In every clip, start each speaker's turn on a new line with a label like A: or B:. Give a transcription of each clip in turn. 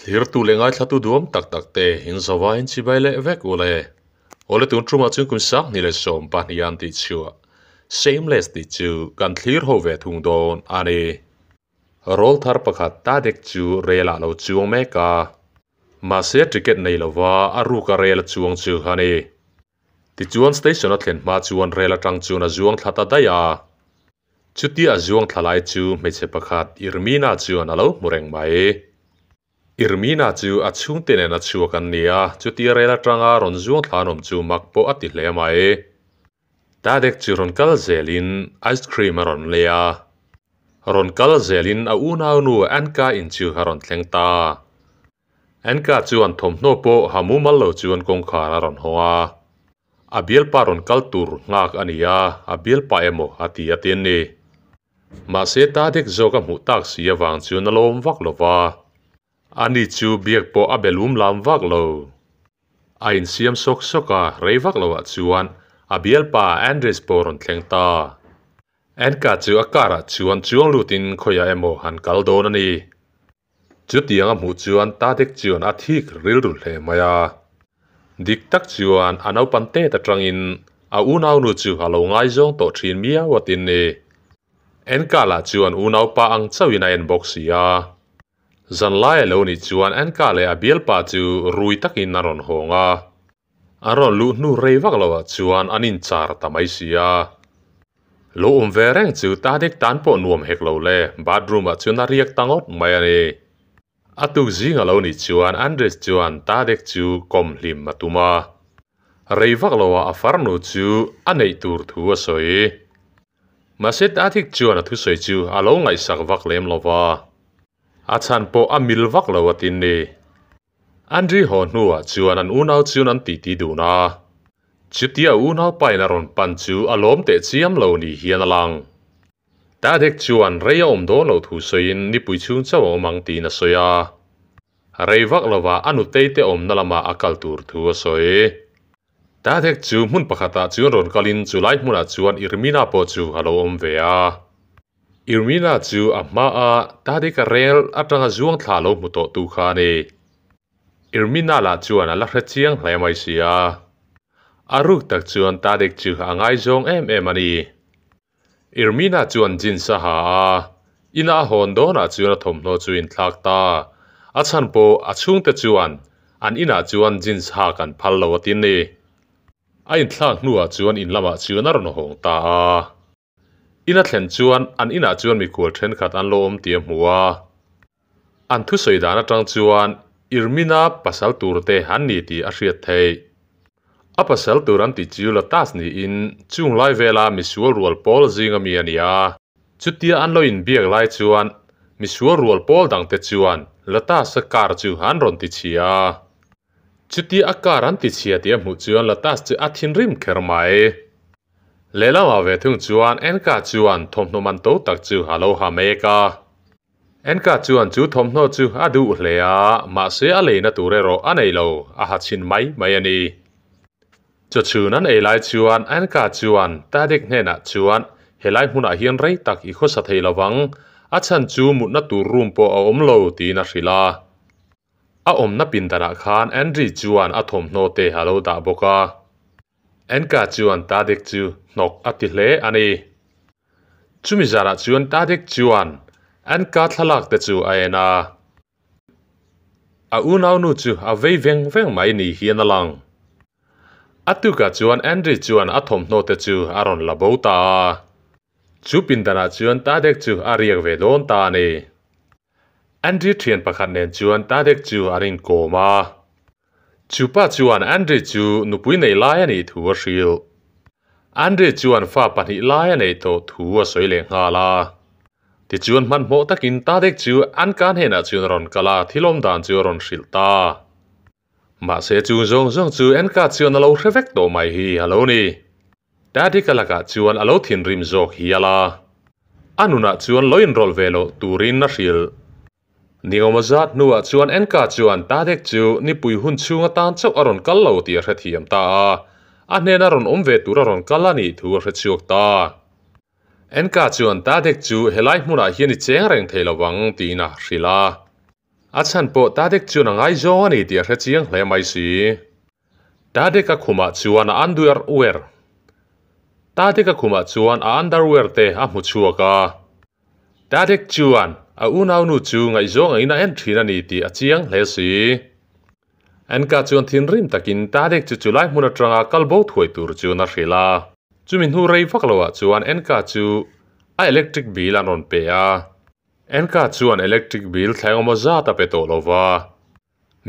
A: Thlirtu leh ngaithlatu duam tak tak te in zavain chibai leh vek u le. Awle tun tumah chuan kum 2012 an tih chhuah Shameless tih chu kan thlir ho ve thung dawn a ni. Rawl thar pakhat ta dek chu rel ah lo chuang mek a, mahse ticket nei lova a ruka rel a chuang chu a ni. Tichuan station a thlen hma chuan rel atang chuan a zuang thla ta daih a. Chutia a zuang thla lai chu hmeichhe pakhat Irmina chuan a lo hmu reng mai. Irmina chu a chhungte nen a chhuak an ni a, chutia rel atanga rawn zuang thla an awm chu mak pawh a ti hle mai. Tadek chu rawn kal zelin ice cream a rawn lei a. Rawn kal zelin a unaunu Anka in chu a rawn thleng ta. Anka chuan thawmhnaw pawh ha mumal lo chuan kawngkhar a rawn hawng a. A bialpa rawn kal tur nghak a ni a, a bialpa emaw a ti a tin ni. Mahse Tadek zawk a hmuh tak si avang chuan a lawm vak lo va. Ani chu biak pawh a be lum lam vak lo. A insiam sawk sawk a, rei vak loah chuan a bialpa Andres pawh a rawn thleng ta. Anka chu a car ah chuan chuang lutin khawiah emaw han kal dawn a ni. Chutiang a hmuh chuan Tadek chuan a thik rilru hle mai a. Dik tak chuan a naupan tet atangin a unaunu chu a lo ngaizawng tawh thin miau a tin ni. Enka lah chuan unaupa ang chauhin a en bawk si a. Zanlai a lo nih chuan Enka leh a bialpa chu rui takin a rawn hawng a. An rawn luh hnu rei vak loah chuan an inchar ta mai si a. Lo awm ve reng chu Tadek tan pawh nuam hek lo le, bathroom ah chuan a riak ta ngawt mai a ni. A tuk zing a lo nih chuan Andres chuan Tadek chu kawm hlim a tum a. Rei vak loah a farnu chu a neih tur thu a sawi. Mahse Tadek chuan a thusawi chu a lo ngaihsak vak lem lo va. A chhan pawh a mil vak lo a tin ni. Andri haw hnuah chuan an unau chuan an titi dun a. Chutia unau pain a rawn pan chu a lawm teh chiam lo ni hian a lang. Tadek chuan rei a awm dawn loh thu sawiin nipui chhung chauh a awm ang tiin a sawi a. Rei vak lovah a nutei te awmna lamah a kal tur thu a sawi. Tadek chu hmun pakhatah chuan rawn kalin chulai hmunah chuan Irmina pawh chu a lo awm ve a. Irmina chu a hmaa Tadika rel atanga zuang thla lo hmu tawh tu kha a ni. Irmina lah chuan a la hre chiang hle mai si a. A ruk tak chuan Tadik chu a ngaizawng em em a ni. Irmina chuan jeans a ha a, ina a hawn dawnah chuan a thawmhnaw chu inthlak ta. A chhan pawh a chhungte chuan an inah chuan jeans hak an phal lo a tin ni. A inthlak hnuah chuan in lamah chuan a rawn hawng ta a. In a thlen chuan an inah chuan mikhual thenkhat an lo awm tih a hmu a. An thusawi dan atang chuan Irmina pasal tur te an ni tih a hriat theih. A pasal tur an tih chu Lotus niin chung lai vela misual rual pawl zinga mi a ni a. Chutia an lo inbiak lai chuan misual rual pawl dangte chuan Lotus-a car chu an rawn ti chhia a. Chutia a car an ti chhia tih a hmuh chuan Lotus chu a thinrim kher mai. Lehlamah ve thung chuan Enka chuan thawmhnaw man to tak chu a lo ha mek a. Enka chuan chu thawmhnaw chu a duh hle a, mahse a leina tur erawh a nei lo, a ha chhin mai mai a ni. Chawchhun an ei lai chuan Enka chuan Tadek hnenah chuan helai hmunah hian rei tak i khawsa thei lovang, a chhan chu mutna tur room pawh a awm lo tiin a hrilh a. A awmna pindanah khan Andri chuan a thawmhnaw te a lo dah bawk a. Enka chuan Tadek chu hnawk a ti hle a ni. Chumi zarah chuan Tadek chuan Enka thlalak te chu a en a. A unaunu chu a vei veng veng mai ni hian a lang. A tukah chuan Andri chuan a thawmhnaw te chu a rawn la bo ta a. Chu pindanah chuan Tadek chu a riak ve dawn ta a ni. Andri thian pakhat nen chuan Tadek chu an inkawm a. Chupa chuan Andri chu nupui nei lai a nih thu a hrilh. Andri chuan fa pahnih lai a neih tawh thu a sawi leh nghal a. Tichuan hmanhmawh takin Tadek chu an ka hnenah chuan a rawn kal a, thil awm dan chu a rawn hrilh ta. Mahse chung zawng zawng chu Enka chuan a lo hre vek tawh mai hi a lo ni. Tadek-a lakah chuan a lo thinrim zawk hial a. A nunah chuan lo inrawlh ve loh turin a hrilh. Ningawma zat hnuah chuan Enka chuan Tadek chu nipui hun chhung atan chauh a rawn kal lo tih a hrethiam ta a, a hnena rawn awm ve tur a rawn kal a nih thu a hre chhuak ta. Enka chuan Tadek chu helai hmunah hian i cheng reng thei lo vang tiin a hrilh a. A chhan pawh Tadek chuan a ngaizawng a ni tih a hre chiang hle mai si. Tadeka khumah chuan a underwear Tadeka khumah chuan a underwear te a hmu chhuak a. Tadek chuan a unaunu chu ngaihzawng angin a en thin a ni tih a chiang hle si. Anka chuan thinrim takin Tadek chu chulai hmun atanga kal bo thuai tur chuan a hrilh a. Chumi hnu rei vak loah chuan Anka chu a electric bill an rawn pe a. Anka chuan electric bill thleng awmaw zat a pe tawh lo va.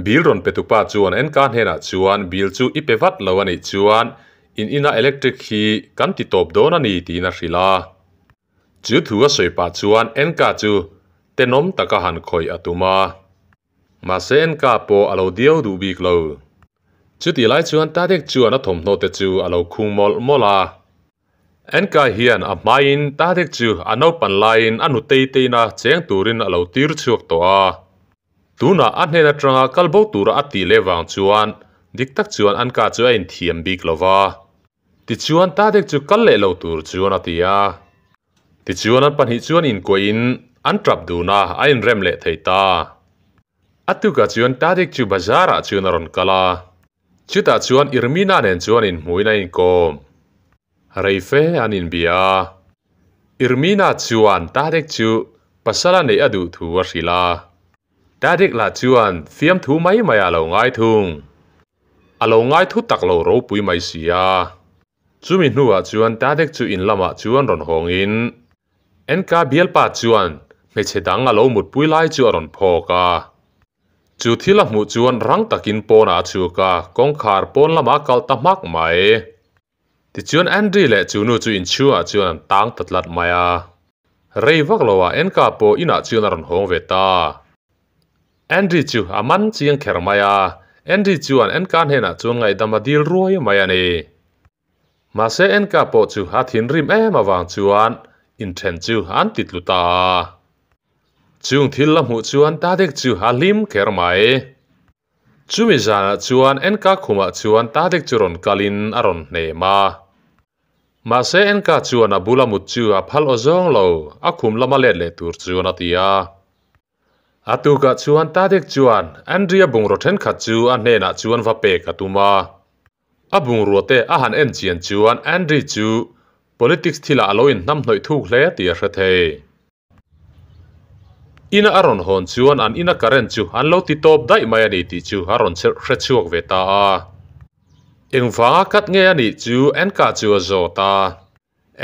A: Bill rawn pe tupa chuan Anka hnenah chuan bill chu i pe vat lo a nih chuan in ina electric hi kan ti tawp dawn a ni tiin a hrilh a. Chu thu a sawi pah chuan Anka chu tenawm taka han khawih a tum a. Mahse Anka pawh a lo diau duh bik lo. Chutih lai chuan Tadek chuan a thawmhnaw te chu a lo khung mawlh mawlh a. Anka hian a hmaiin Tadek chu a naupan laiin a nutei teina cheng turin a lo tir chhuak tawh a. Tunah a hnen atanga kal bo tura a tih leh vang chuan dik tak chuan Anka chu a inthiam bik lo va. Tichuan Tadek chu kal leh lo tur chuan a ti a. Tichuan an pahnih chuan inkuahin an tap dun a, a inrem leh thei ta. A tukah chuan Tadek chu bazar ah chuan a rawn kal a. Chutah chuan Irmina nen chuan inhmuin a inkawm. Rei fe an inbia a. Irmina chuan Tadek chu pasal a neih a duh thu a hrilh a. Tadek lah chuan fiamthu mai mai ah a lo ngai thung. A lo ngai thu tak lo ropui mai si a. Chumi hnuah chuan Tadek chu in lamah chuan rawn hawngin Enka bialpa chuan hmeichhe dang a lo mutpui lai chu a rawn phawk a. Chu thil a hmuh chuan rang takin pawnah a chhuk a, kawngkhar pawn lamah a kalh ta hmak mai. Tichuan Andri leh chu nu chu inchhungah chuan an tang ta tlat mai a. Rei vak loah Enka pawh inah chuan a rawn hawng ve ta. Andri chu a man chiang kher mai a, Andri chuan Enka hnenah chuan ngaihdam a dil ruai mai a ni. Mahse Enka pawh chu a thinrim em avang chuan inthen chu an ti tlu ta a. Chung thil la hmuh chuan Tadek chu a hlim kher mai. Chumi zanah chuan Enka khumah chuan Tadek chu rawn kalin a rawn hnem a. Mahse Enka chuan a bula mut chu a phal aw zawng lo, a khum lama let leh tur chuan a ti a. A tukah chuan Tadek chuan Andrea bungraw thenkhat chu a hnenah chuan va pek a tum a. A bungrua te a han en chian chuan Andri chu politics thilah a lo inhnamhnawih thuk hle tih a hre thei. Ina a rawn hawn chuan an ina current chu an lo ti tawp daih mai a ni tih chu a rawn hre chhuak ve ta a. Engvanga cut nge a nih chu Enka chu a zawt a.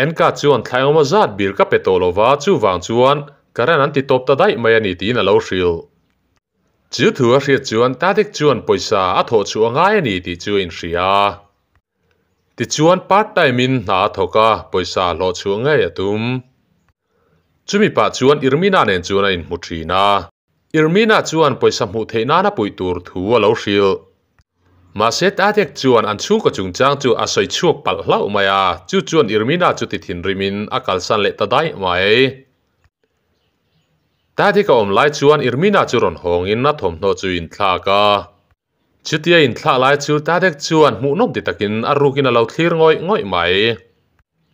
A: Enka chuan thlai awma zat bil ka pe tawh lova chuvang chuan current an ti tawp ta daih mai a ni tiin a lo hrilh. Chu thu a hriat chuan Tadek chuan pawisa a thawh chhuah a ngai a ni tih chu a inhria. Tichuan part time in hna a thawk a, pawisa hlawh chhuah ngei a tum. Chumi pah chuan Irmina nen chuan a inhmu thin a. Irmina chuan pawisa hmuh theih nana puih tur thu a lo hrilh. Mahse Tadek chuan an chhungkaw chungchang chu a sawi chhuak palh hlauh mai a, chu chuan Irmina chu ti thinrimin a kalsan leh ta daih mai. Tadek a awm lai chuan Irmina chu rawn hawngin a thawmhnaw chu inthlak a. Chutia inthlah lai chu Tadek chuan hmuhnawm ti takin a rukin a lo thlir ngawih ngawih mai.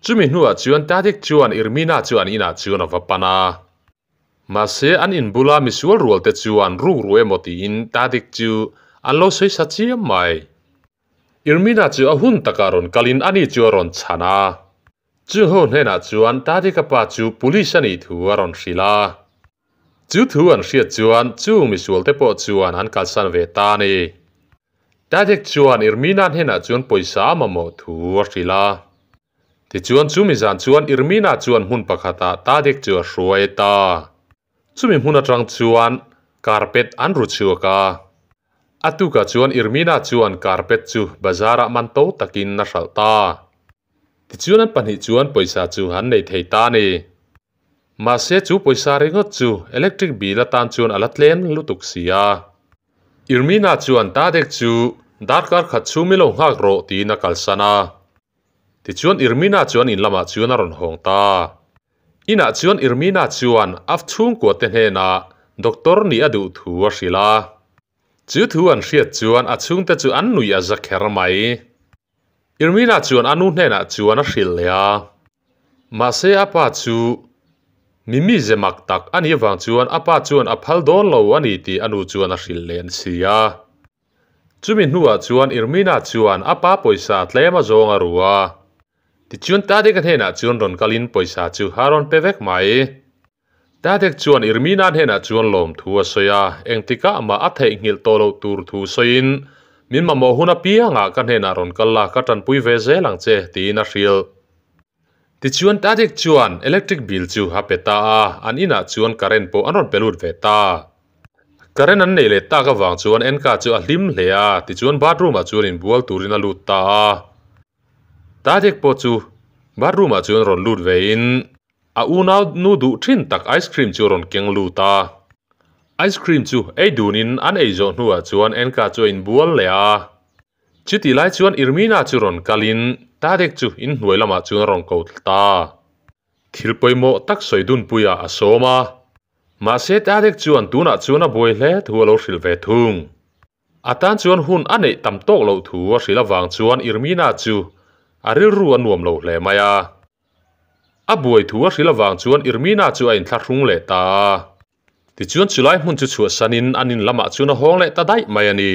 A: Chumi hnuah chuan Tadek chuan Irmina chu an inah chuan a va pan a. Mahse an in bula misual rual te chuan ruk ru emaw tiin Tadek chu an lo sawi sa chiam mai. Irmina chu a hun takah rawn kalin ani chu a rawn chhan a. Chu ho hnenah chuan Tadeka pa chu police a nih thu a rawn hrilh a. Chu thu an hriat chuan chung misual te pawh chuan an kalsan ve ta a ni. Tadek chuan Irmina hnenah chuan pawisa a mamawh thu a hrilh a. Tichuan chumi zan chuan Irmina chuan hmun pakhatah Tadek chu a hruai ta. Chumi hmun atang chuan carpet an ru chhuak a. A tukah chuan Irmina chuan carpet chu bazar-ah man to takin a hralh ta. Tichuan an pahnih chuan pawisa chu an nei thei ta a ni. Mahse chu pawisa ringawt chu electric bill atan chuan a la tlem lutuk si a. Irmina chuan Tadek chu darkar khat chhung milo nghak rawh tiin a kalsan a. Tichuan Irmina chuan in lamah chuan a rawn hawng ta. Inah chuan Irmina chuan a chhungkua te hnenah doctor nih a duh thu a hrilh a. Chu thu an hriat chuan a chhungte chu an nuih a za kher mai. Irmina chuan a nu hnenah chuan a hrilh leh a, mahse a pa chu Mi mize mak tak a nih avang chuan a pa chuan a phal dawn lo a ni tih a nu chuan a hrilh leh an si a. Chumi hnuah chuan Irmina chuan a pa pawisa tlem a zawng a ru a. Tichuan Tadek-a hnenah chuan rawn kalin pawisa chu a rawn pe vek mai. Tadek chuan Irmina hnenah chuan lawmthu a sawi a, engtikah mah a theihnghilh tawh loh tur thu sawiin, Min mamawh hun apiangah ka hnenah rawn kal la, ka tanpui ve zel ang che, tiin a hrilh. Tichuan Tadek chuan electric bill chu a pe ta a, an inah chuan current pawh an rawn pe lut ve ta. Current an neih leh tak avang chuan Enka chu a hlim hle a, tichuan bathroom ah chuan inbual turin a lut ta a. Tadek pawh chu bathroom ah chuan rawn lut vein a unau nu duh thin tak ice cream chu a rawn keng lut a. Ice cream chu ei dunin an ei zawh hnuah chuan Enka chu a inbual leh a. Chutih lai chuan Irmina chu rawn kalin Tadek chu inhnuai lamah chuan a rawn ko thla ta. Thil pawimawh tak sawi dunpuiah a sawm a. Mahse Tadek chuan tunah chuan a buai hle thu a lo hrilh ve thung. A tan chuan hun a neih tam tawk loh thu a hrilh avang chuan Irmina chu a rilru a nuam lo hle mai a. A buai thu a hrilh avang chuan Irmina chu a inthlahrung leh ta a. Tichuan chulai hmun chu chhuahsanin an in lamah chuan a hawng leh ta daih mai a ni.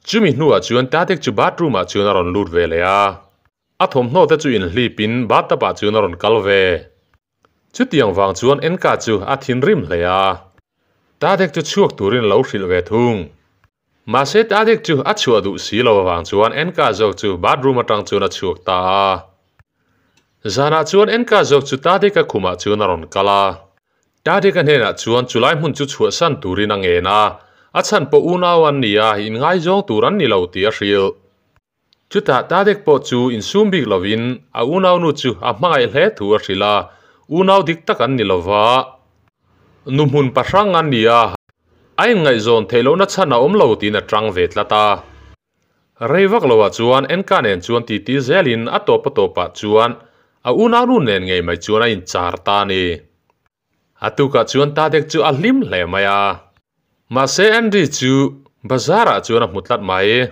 A: Chumi hnuah chuan Tadek chu bathroom ah chuan a rawn lut ve leh a. A thawmhnaw te chu inhlipin bathtub ah chuan a rawn kal ve. Chutiang vang chuan Enka chu a thinrim hle a. Tadek chu chhuak turin a lo hrilh ve thung. Mahse Tadek chu a chhuah duh si lo avang chuan Enka zawk chu bathroom atang chuan a chhuak ta a. Zanah chuan Enka zawk chu Tadeka khumah chuan a rawn kal a. Tadeka hnenah chuan chulai hmun chu chhuahsan turin a ngen a, a chhan pawh unau an ni a, inngaizawng tur an ni lo tih a hrilh. Chutah Tadek pawh chu insum bik lovin a unaunu chu a hmangaih hle thu a hrilh a, unau dik tak an ni lova, nu hmun pahrang an ni a, a inngaihzawn theih lohna chhan a awm lo tiin a tang ve tlat a. Rei vak loah chuan Enka nen chuan titi zelin a tawp a tawpah chuan a unaunu nen ngei mai chuan a inchar ta a ni. A tukah chuan Tadek chu a hlim hle mai a. Mahse Andy chu bazar ah chuan a hmu tlat mai.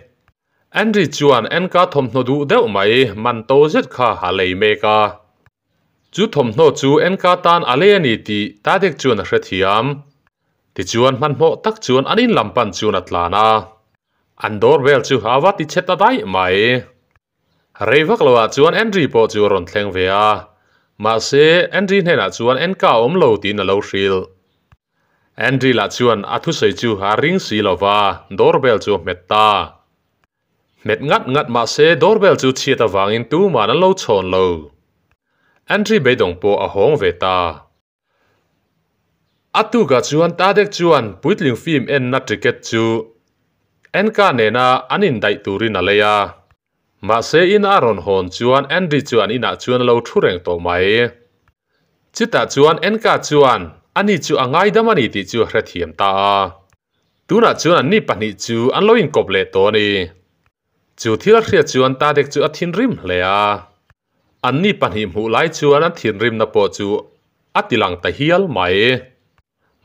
A: Andy chuan Enka thawmhnaw duh deuh mai man to zet kha a lei mek a. Chu thawmhnaw chu Enka tan a lei a ni tih Tadek chuan a hrethiam. Tichuan hmanhmawh tak chuan an in lam pan chuan a tlan a. An doorbell chu a va ti chhe ta daih mai. Rei vak loah chuan Andrew pawh chu a rawn thleng ve a, mahse Andrew hnenah chuan Enka a awm lo tiin a lo hrilh. Andrew lah chuan a thusawi chu a ring si lo va, doorbell chu a hmet ta. Hmet ngat ngat mahse doorbell chu chhiat avangin tuman an lo chhawn lo. Andrew beidawng pawh a hawng ve ta. A tukah chuan Tadek chuan puitling film enna ticket chu Enka nena an indaih turin a lei a. Mahse in a rawn hawn chuan Andy chu an inah chuan a lo thu reng tawh mai. Chutah chuan Enka chuan ani chu a ngaidam a ni tih chu a hrethiam ta a. Tunah chuan anni pahnih chu an lo inkawp leh tawh a ni. Chu thil a hriat chuan Tadek chu a thinrim hle a. Anni pahnih hmuh lai chuan an thinrimna pawh chu a ti lang ta hial mai.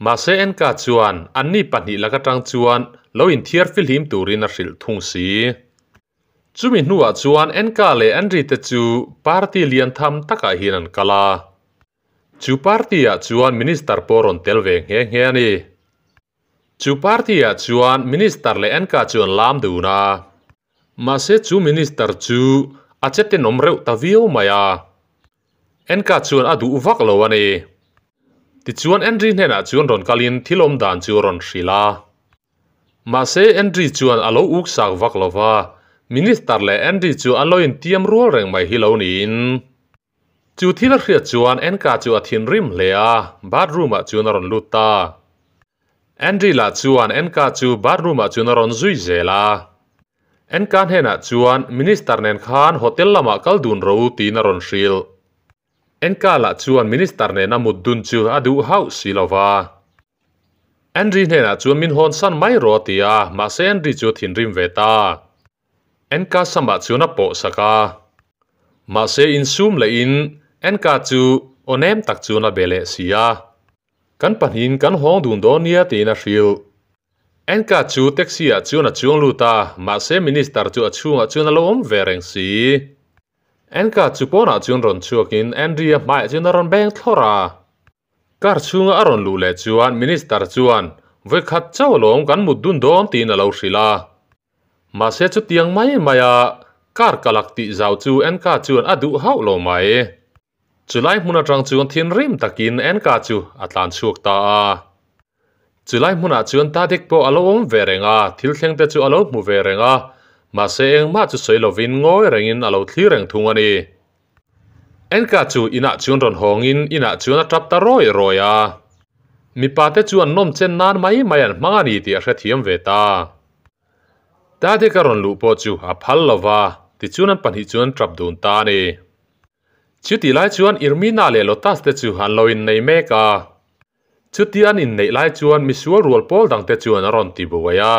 A: Mahse Enka chuan anni pahnih lak atang chuan lo inthiar fihlim turin a hrilh thung si. Chumi hnuah chuan Enka leh Andri te chu party lian tham takah hian an kal a. Chu party ah chuan Minister pawh rawn tel ve nghe nghe a ni. Chu party ah chuan Minister leh Enka chu an lam dun a. Mahse chu Minister chu a che tenawm reuh ta viau mai a. Enka chuan a duh vak lo a ni. Tichuan Andri hnenah chuan rawn kalin thil awm dan chu a rawn hrilh a. Mahse Andri chuan a lo uk sak vak lo va, Minister leh Andri chu an lo intiam rual reng mai hi lo niin. Chu thil a hriat chuan Enka chu a thinrim hle a, bathroom ah chuan a rawn lut ta. Andri lah chuan Enka chu bathroom ah chuan a rawn zui zel a. Enka hnenah chuan Minister nen khan hotel lamah kal dun ro tiin a rawn hrilh. Enka lah chuan Minister nena mut dun chu a duh hauh si lo va. Andri hnenah chuan min hawnsan mai rawh a ti a, mahse Andri chu a thinrim ve ta. Enka samah chuan a pawh sak a. Mahse insum lehin Enka chu aw nem tak chuan a be leh si a. Kan pahnihin kan hawng dun dawn nia tiin a hrilh. Enka chu taxi ah chuan a chuang lut a, mahse minister chu a chhungah chuan a lo awm ve reng si. Enka chu pawnah chuan rawn chhuakin Andrea hmaiah chuan a rawn beng thlawrh a. Car chhunga a rawn luh leh chuan Minister chuan vawikhat chauh alawm kan mut dun dawn tiin a lo hrilh a. Mahse chutiang mai maia car ka lak tih zau chu Enka chuan a duh hauh lo mai. Chulai hmun atang chuan thinrim takin Enka chu a tlan chhuak ta a. Chulai hmunah chuan Tadek pawh a lo awm ve reng a, thil thleng te chu a lo hmu ve reng a, mahse engmah chu sawi lovin ngawi rengin a lo thlir reng thung a ni. Enka chu inah chuan rawn hawngin inah chuan a tap ta rawi rawi a. Mipa te chuan nawm chen nan mai mai an hmang a ni tih a hrethiam ve ta. Tadek a rawn luh pawh chu a phal lova, tichuan an pahnih chuan an tap dun ta a ni. Chutih lai chuan Irmina leh Lotus te chu an lo innei mek a. Chuti an inneih lai chuan misual rual pawl dang te chuan a rawn ti buai a.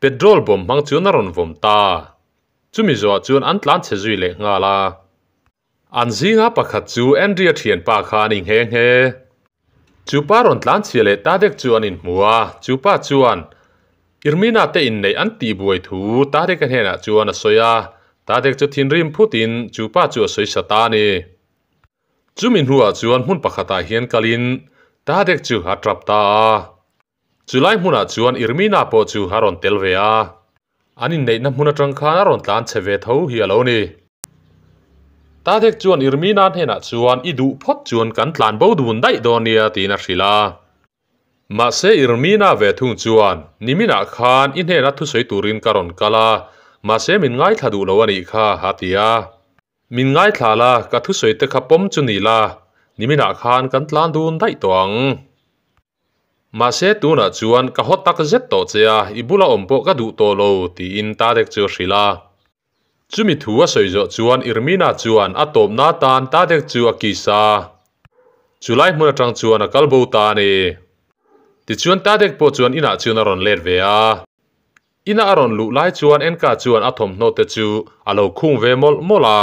A: Petrol bomb hmang chuan a rawn vawm ta. Chumi zawhah chuan an tlan chhe zui leh nghal a. An zinga pakhat chu Andrea thianpa kha a ni nghe nghe. Chu pa rawn tlan chhia leh ta dek chu an inhmu a, chu pa chuan Irmina te inneih an tih buai thu Tadeka hnenah chuan a sawi a, Tadek chu thinrim phutin chu pa chu a sawi sa ta a ni. Chumi hnuah chuan hmun pakhatah hian kalin Tadek chu a tap ta a, chulai hmunah chuan Irmina pawh chu a rawn tel ve a, An inneihna hmun atang khan a rawn tlan chhe ve tho hi a lo ni. Tadek chuan Irmina hnenah chuan i duh phawt chuan kan tlan bo dun daih dawn nia tiin a hrilh a. Mahse Irmina ve thung chuan niminah khan i hnena thusawi turin ka rawn kal a, mahse min ngaithla duh lo a nih kha a ti a. Min ngaithla la, ka thusawi te kha pawm chu ni la, niminah khan kan tlan dun daih tawh ang. Mahse tunah chuan ka haw tak zet tawh che a, i bula awm pawh ka duh tawh lo, tiin Tadek chu a hrilh a. Chumi thu a sawi zawh chuan Irmina chuan a tawpna atan Tadek chu a kiss a. Chulai hmun atang chuan a kal bo ta a ni. Tichuan Tadek pawh chuan inah chuan a rawn let ve a. Ina a rawn luh lai chuan Enka chuan a thawmhnaw te chu a lo khung ve mawlh mawlh a.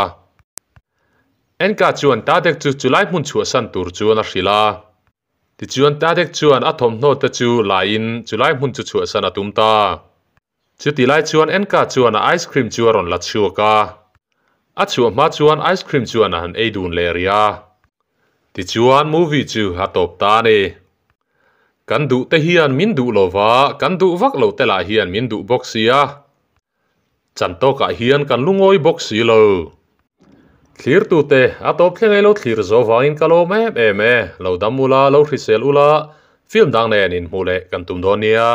A: Enka chuan Tadek chu chulai hmun chhuahsan tur chuan a hrilh a. Tichuan Tadek chuan a thawmhnaw te chu laiin chulai hmun chu chhuahsan a tum ta. Chutih lai chuan Enka chuan a ice cream chu a rawn la chhuak a. A chhuah hma chuan ice cream chuan a han ei dun leh rih a. Tichuan movie chu a tawp ta a ni. Kan duh te hian min duh lo va, kan duh vak lo te lah hian min duh bawk si a. Chan tawkah hian kan lungawi bawk si lo. Thlirtute, a tawp thleng ei lo thlir zo vangin ka lawm em em e. Lo dam ula, lo hrisel ula, film dang nen inhmuh leh kan tum dawn nia.